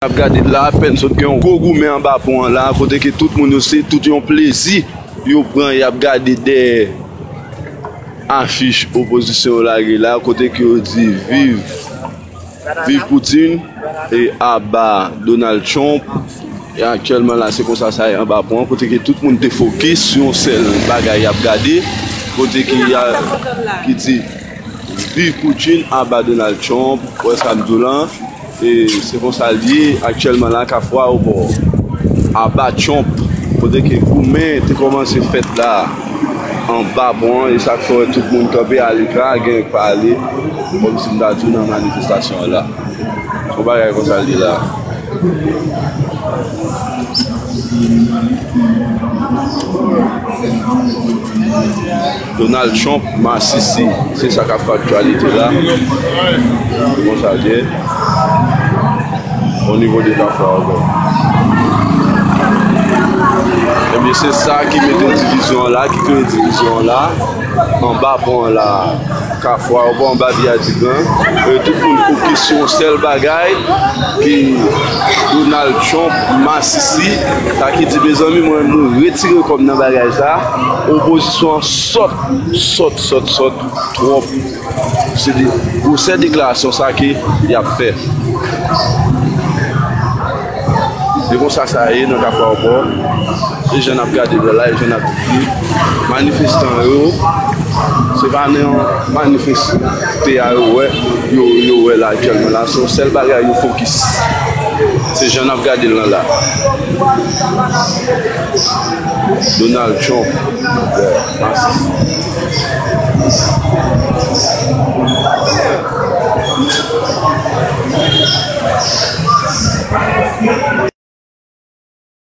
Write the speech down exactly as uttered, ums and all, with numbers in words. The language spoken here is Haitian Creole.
N ap gade la, apèn sot gen yon gwo goumen anba pon an la, kote ke tout moun yo se tout yon plezi yo pran, y ap gade dèyè afich opozisyon yo lage la, kote ke yo di viv, viv Putin e aba Donald Trump. E aktyèlman la, se konsa sa ye anba pon an, kote ke tout moun te fokis sou yon sèl bagay y ap gade, kote ke y a, ki di viv Putin, aba Donald Trump, wè sa m di w lan. E se konsa l ye aktyèlman la, Kafou Ayewopò, aba Trump, kote ke goumen te kòmanse fèt la anba pon an, e sa k fè w wè tout moun kanpe alekra, gen k pa ale, kòmsi m ta di w nan manifestasyon an la. Se yon bagay konsa l ye la. Donald Trump masisi, se sa k ap fè aktyalite la. Se konsa l ye. O nivo de Kafou Ayewopò. Ebyen, se sa ki mete divizyon an la, ki kreye divizyon an la. Anba pon an la, Kafou Ayewopò, anba Via di Gran. E tout moun fokis sou yon sèl bagay, ki Donald Trump masisi. Sa ki di, mezanmi, mwen, mwen retire kò m nan bagay sa. Opozisyon an sòt, sòt, sòt, sòt, twòp. Se de gwosè deklarasyon sa ke y ap fè. Se konsa sa ye nan Kafou Ayewopò. E jan n ap gade lè la, e jan n ap di manifestan yo, se pa nan manifeste a yo wè, yo, yo wè la aktyèlman la. Se yon sèl bagay yo fokis. Se jan n ap gade l lan la. Donald Trump, masisi.